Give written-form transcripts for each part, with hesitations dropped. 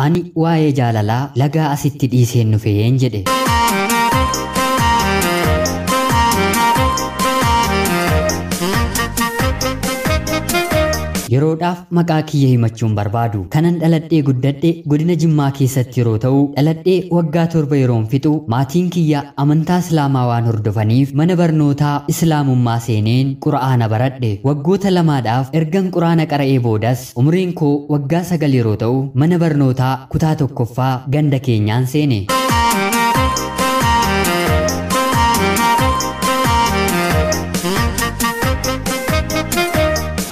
Ani waa'ee jaalalaa lagaa asitti dhiiseen dhufeen jedhe. Yeroodhaaf maqaa kiyya himachuun barbaadu. Kanan dhaladhee guddadhe godina Jimmaa keessatti yeroo ta'u, dhaladhee waggaa 7 yeroon fixu maatiin kiyya amantaa Islaamaa waan hordofaniif mana barnootaa Islaamummaa seeneen Qura'aana baradhe. Waggoota lamaadhaaf ergan Qura'aana qara'ee boodas umriin koo waggaa 9 yeroo ta'u mana barnootaa kutaa 1ffaa ganda keenyaan seene.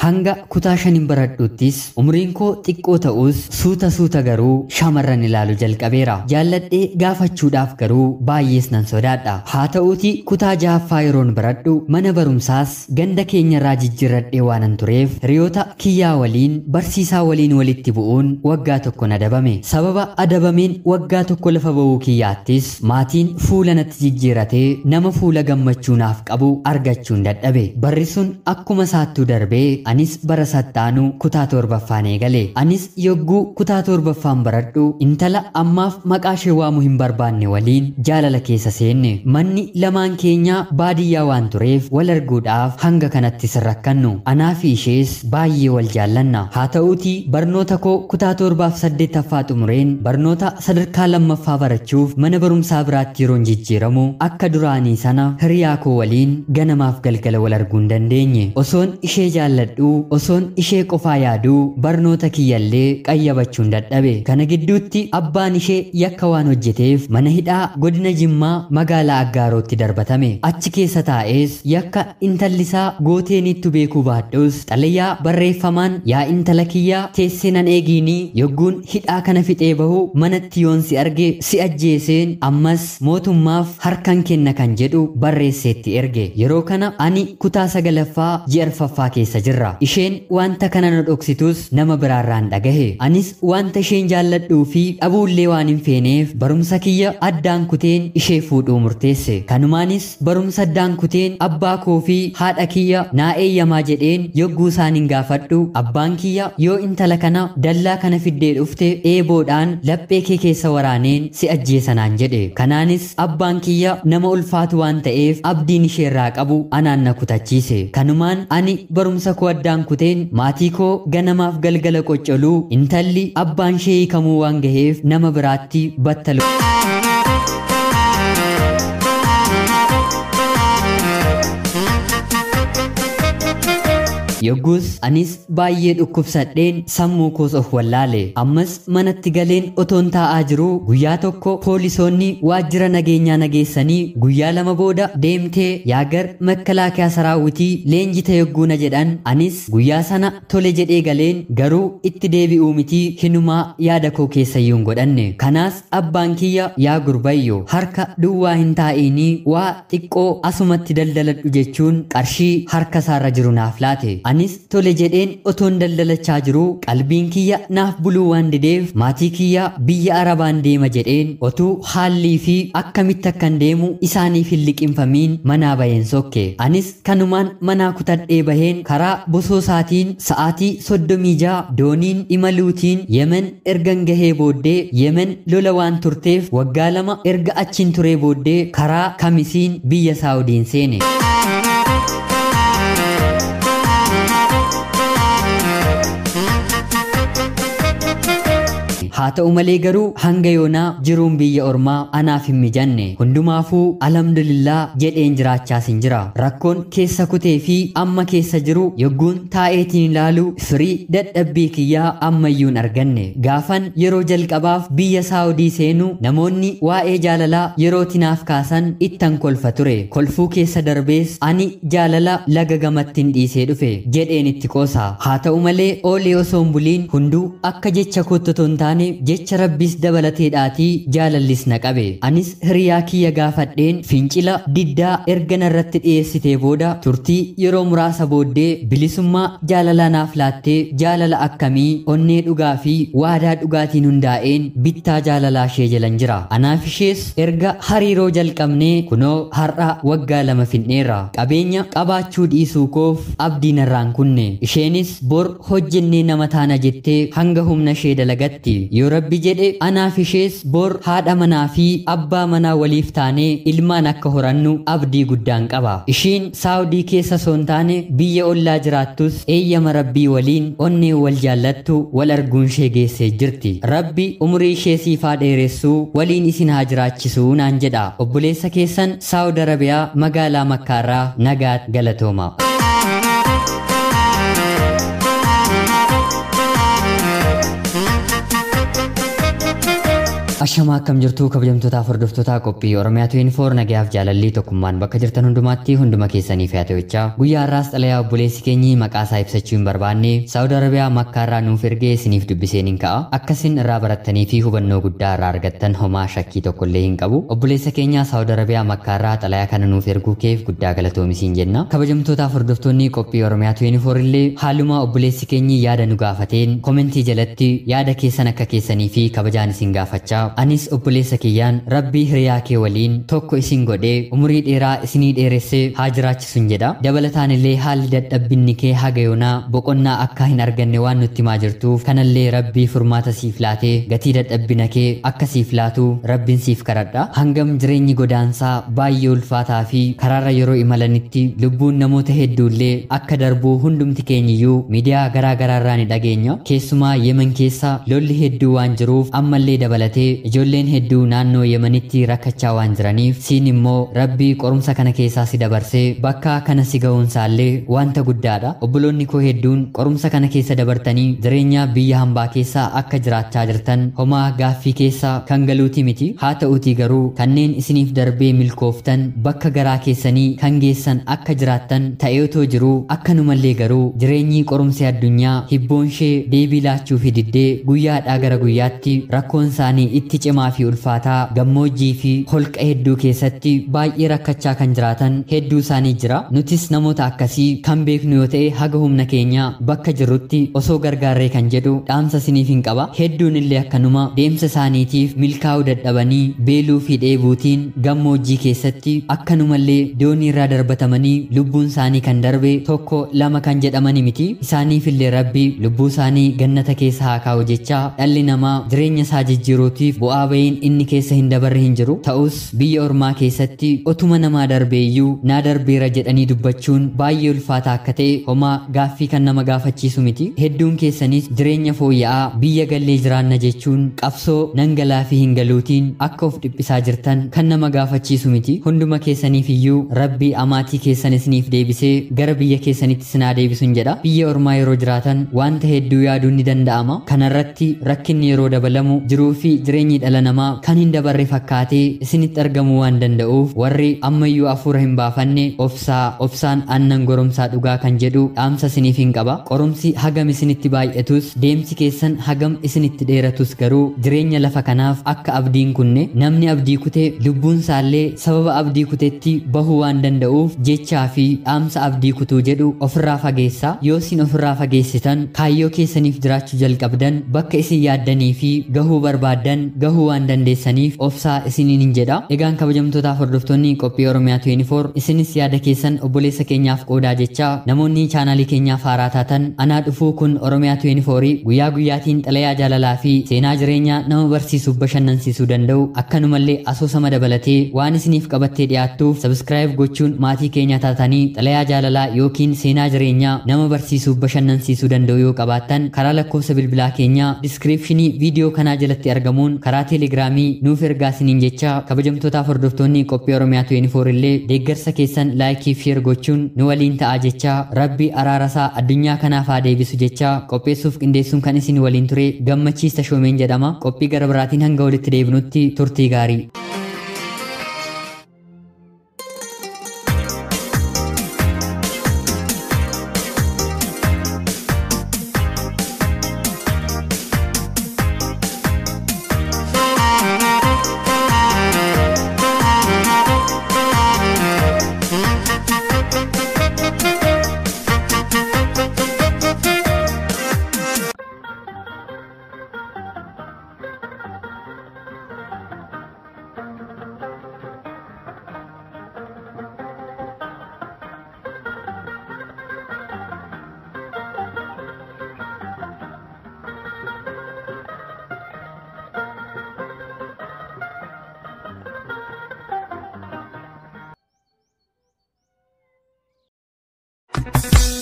Hanga kutaa 5 baradhuttis umriin koo xiqqoo ta'us suuta suuta garuu shamarran ilaalu jalqabeera. Jaalladhee gaafachuudhaaf garuu baay'ees nan sodaadha. Haa ta'uuti kutaa 6ffaa yeroon baradhu mana barumsaas ganda keenyarraa jijjiirradhee waanan tureef hiriyoota kiyyaa waliin barsiisaa waliin walitti bu'uun waggaa 1 adabame. Sababa adabameen waggaa 1 lafa ba'uu kiyyaattis maatiin fuula natti jijjiiratee nama fuula gammachuu naaf qabu argachuun dadhabe. Barri sun akkuma saattuu darbee anis bara sattaanuu kutaa 7ffaan eegale. Anis yogguu kutaa 7ffaan baradhu intala ammaaf maqaa ishee waamuu hin barbaanne waliin jaalala keessa seenne. Manni lamaan keenyaa baadiyyaa waan tureef wal arguudhaaf hanga kanatti sirrakkannu. Anaa fi ishees baay'ee wal jaallanna. Haa ta'uutii barnoota koo kutaa 7 fi 8ffaa xumureen barnoota sadarkaa 2ffaa barachuuf mana barumsaa biraatti yeroon jijjiiramu akka duraanii sana hiriyaa koo waliin ganamaaf galgala wal arguu hin dandeenye. Osoon ishee jaalladhu osoon ishee qofaa yaaduu barnoota kiyyallee qayyabachuun dadhabe. Kana gidduutti abbaan ishee yakka waan hojjeteef mana hidhaa godina Jimmaa magaalaa Aggaarootti darbatame. Achi keessa taa'ees yakka intallisaa gooteeniittu beekuu baadhus xalayaa barreeffamaan yaa intala kiyyaa teessee nan eegiinii yogguun hidhaa kana fixee bahu manatti yoon si arge si ajjeeseen ammas mootummaaf harkan kenna kan jedhu barreesseetti erge. Yeroo kana ani kutaa 9ffaa ji'a 4ffaa keessa jirra. Isheen wanta kana na dhoksitus nama biraarraan dhagahe. Anis wanta isheen jaalladhuu fi dhabuullee waan hin feeneef barumsa kiyya addaan kuteen ishee fuudhuu murteesse. Kanumaanis barumsa addaan kuteen abbaa koo fi haadha kiyya naa eeyyamaa jedheen yogguu isaaniin gaafadhu abbaan kiyya yoo intala kana dallaa kana fiddee dhufte eeboodhaan laphee kee keessa waraaneen si ajjeesanaan jedhe. Kanaanis abbaan kiyya nama ulfaatu waan ta'eef abdiin isheerraa qabu anaan na kutachiise. Kanumaan ani barumsa koo addaan kuteen maatii koo ganamaaf galgala qoccoluu intalli abbaan ishee hiikamuu waan gaheef nama biraatti battalu. Yoggus anis baay'ee dhukkubsadheen sammuu koos of wallaale. Ammas manatti galeen otoon taa'aa jiruu guyyaa tokko poolisoonni waajjira nageenyaa nageessanii guyyaa 2 booda deemtee yaagar makkalaakayaa saraawwitii leenjita yogguuna jedhan. Anis guyyaa sana tole jedhee galeen garuu itti deebi'uu mitii hinumaa yaada koo keessayyuu hin godhanne. Kanaas abbaan kiyya yaa gurbayyo harka duwwaa hin taa'iinii waa xiqqoo asumatti daldaladhu jechuun qarshii harka isaarra jiru naaf laate. Anis tole jedheen otoon daldalachaa jiruu qalbiin kiyya naaf buluu waan dideef maatii kiyya biyya Arabaan deema jedheen otuu haallii fi akkamitti akkan deemu isaaniif hin liqimfamiin manaa baheen sokke. Anis kanumaan manaa kutadhee baheen karaa bosoosaatiin sa'aatii 36 dooniin imaluutiin Yemen ergan gahee booddee Yemen lola waan turteef waggaa 2 erga achiin turee booddee karaa kamisiin biyya Saawudiin seene. Haa ta'u malee garuu hanga yoonaa jiruun biyya ormaa anaaf hin mijanne. Hundumaafuu alhamdulillah jedheen jiraachaas hin jira. Rakkoon keessa kutee fi amma keessa jiru yogguun taa'eetiin ilaalu firii dadhabbii kiyyaa ammayyuu hin arganne. Gaafan yeroo jalqabaaf biyya Saawudii seenu namoonni waa'ee jaalalaa yeroo tinaaf kaasan ittan kolfa ture. Kolfuu keessa darbees ani jaalala laga gamatti hin dhiisee dhufe jedheen itti qoosa. Haa ta'u malee oolee osoo hin buliin hunduu akka jecha kootti otoo hin taane jecha Rabbiis dabalateedhaatii jaalallis na qabe. Anis hiriyaa kiyya gaafadheen fincila diddaa erga narratti dhiyeessitee booda turtii yeroo muraasa booddee bilisummaa jaalalaa naaf laattee jaalala akkamii onnee dhugaa fi waadaa dhugaatiin hundaa'een bittaa jaalalaa ishee jalan jira. Anaaf ishees erga hariiroo jalqabnee kunoo har'a waggaa 2 finneerra. Qabeenya qabaachuu dhiisuu koof abdii narraan kunne. Isheenis bor hojjennee nama taana jettee hanga humna ishee dalagatti. Yoo Rabbi jedhe anaaf ishees bor haadha manaa fi abbaa manaa waliif taanee ilmaan akka horannu abdii guddaan qaba. Ishiin Saawudii keessa osoo hin taane biyya ollaa jiraattus eeyyama Rabbii waliin onnee wal jaallattu wal arguun ishee geessee jirti. Rabbi umurii ishee siifaa dheeressuu waliin isin haa jiraachisuu naan jedha. Obboleessa keessan Saawud Arabiyaa magaalaa Makkaarraa nagaa galatooma. Ashamaa akkam jirtu kabajamtootaaf hordoftoota qophii Oromiyaa 24 nagayaaf jaalallii tokkummaan bakka jirtan hundumaatti hunduma keessaniif haa ta'uchaa guyyaa har'aas xalayaa obboleessi keenyi maqaa isaa ibsachuu hin barbaanne Saawud Arabiyaa Makkaarraa nuuf ergee isiniif dubbiseen hin ka'a. Akkasin irraa barattanii fi hubannoo guddaa irraa argattan homaa shakkii tokkollee hin qabu. Obboleessa keenya Saawud Arabiyaa Makkaarraa xalayaa kana nuuf erguu keef guddaa galatoomisiin jenna. Kabajamtootaaf hordoftoonni qophii Oromiyaa 24 illee haaluma obboleessi keenyi yaada nu gaafateen komentii jalatti yaada keessan akka keessanii fi kabajaan isin gaafachaa anis obboleessa kiyyaan Rabbii hiriyaa kee waliin tokko isin godhee umurii dheeraa isinii dheeressee haa jiraachisuun jedha. Dabalataan illee haalli dadhabbinni kee haga yoonaa boqonnaa akka hin arganne waan nutti himaa jirtuuf kanallee Rabbii furmaata siif laatee gatii dadhabbina kee akka siif laatu Rabbiin siif kadhadha. Hangam jireenyi godaansaa baay'ee ulfaataa fi karaarra yeroo imalanitti lubbuun namoota hedduullee akka darbuu hundumti keenyiyyuu miidiyaa garaa garaarraa ni dhageenya. Keessumaa Yemen keessa lolli hedduu waan jiruuf ammallee dabalatee ijoolleen hedduu naannoo Yemenitti rakkachaa waan jiraniif siin immoo Rabbii qorumsa kana keessaa si dabarsee bakka kana si ga'uunsaallee wanta guddaadha. Obboloonni koo hedduun qorumsa kana keessa dabartanii jireenya biyya hambaa keessa akka jiraachaa jirtan homaa gaaffii keessa kan galuuti miti. Haa ta'uutii garuu kanneen isiniif darbee milkooftan bakka garaa keessanii kan geessan akka jiraattan ta'ee otoo jiruu akkanumallee garuu jireenyi qorumsi addunyaa hibboon ishee deebii laachuu fi diddee guyyaadhaa gara guyyaatti rakkoon isaanii itti cimaa fi ulfaataa gammoojjii fi holqa hedduu keessatti baay'ee rakkachaa kan jiraatan hedduu isaanii jira. Nutis namoota akkasii kan beeknu yoo ta'e haga humna keenya bakka jirrutti osoo gargaarree kan jedhu dhaamsa isiniif hin qaba. Hedduun illee akkanuma deemsa isaaniitiif milkaa'uu dadhabanii beeluu fi dheebuutiin gammoojjii keessatti akkanumallee doonii irraa darbatamanii lubbuun isaanii kan darbe tokko lama kan jedhamani miti. Isaaniif illee Rabbi lubbuu isaanii gannata keessa haa kaa'u jechaa dhalli namaa jireenya isaa jijjiiruutiif bu'aa ba'iin inni keessa hin dabarre hin jiru. Ta'us biyya ormaa keessatti otuma namaa darbeeyyuu naa darbeera jedhanii dubbachuun baay'ee ulfaataa akka ta'e homaa gaaffii kan nama gaafachiisu miti. Hedduun keessanis jireenya fooyya'aa biyya gallee jiraanna jechuun qabsoo nan galaa fi hin galuutiin akka of dhiphisaa jirtan kan nama gaafachiisu miti. Hunduma keessaniif iyyuu Rabbi amaatii keessan isiniif deebisee gara biyya keessanitti isin haa deebisuun jedha. Biyya ormaa yeroo jiraatan wanta hedduu yaaduun ni danda'ama. Kanarratti rakkinni yeroo dabalamu jiruu fi jireenyi dhala namaa kan hin dabarre fakkaatee isinitti argamuu waan danda'uuf warri ammayyuu hafuura hin baafanne obsaa obsaan aannan goromsaa dhugaa kan jedhu dhaamsa isiniif hin qaba. Qorumsi hagam isinitti baay'atus deemsi keessan hagam isinitti dheeratus garuu jireenya lafa kanaaf akka abdiin kunne namni abdii kute lubbuun isaallee sababa abdii kutetti bahuu waan danda'uuf jechaa fi dhaamsa abdii kutuu jedhu ofirraa fageessaa. Yoo isin ofirraa fageessitan kaayyoo keessaniif jiraachuu jalqabdan bakka isin yaaddanii fi gahuu barbaaddan gahuu waan dandeessaniif obsaa isiniin hin jedha. Egaan kabajamtootaaf hordoftoonni qophii Oromiyaa 24 isinis yaada keessan obboleessa keenyaaf qoodaa jechaa namoonni chaanaalii keenyaaf haaraa taatan anaa dhufuu kun Oromiyaa 24 guyyaa guyyaatiin xalayaa jaalalaa fi seenaa jireenyaa nama barsiisuuf bashannansiisuu danda'u akkanumallee asoosama dabalatee waan isiniif qabattee dhiyaattuuf sabskiraayib gochuun maatii keenya taatanii xalayaa jaalalaa yookiin seenaa jireenyaa nama barsiisuuf bashannansiisuu danda'u yoo qabaattan karaa lakkoofsa bilbilaa keenyaa diskiripshinii viidiyoo kanaa jalatti argamuun karaa teelegiraamii nuuf ergaa isiniin jecha kabajamtootaaf hordoftoonni qophii Oromiyaa 24 illee deeggarsa keessan laayikii fi sheer gochuun nu waliin ta'aa jecha Rabbi araarasaa addunyaa kanaaf haa deebisu jecha qopheessuuf qindeessuun kan isin waliin ture Gammachiis Tashoomeen jedhama. Qophii gara biraatiin hanga walitti deebinutti turtii gaarii.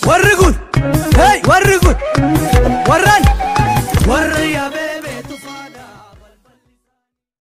Warri kun, hey, warri kun, warraan.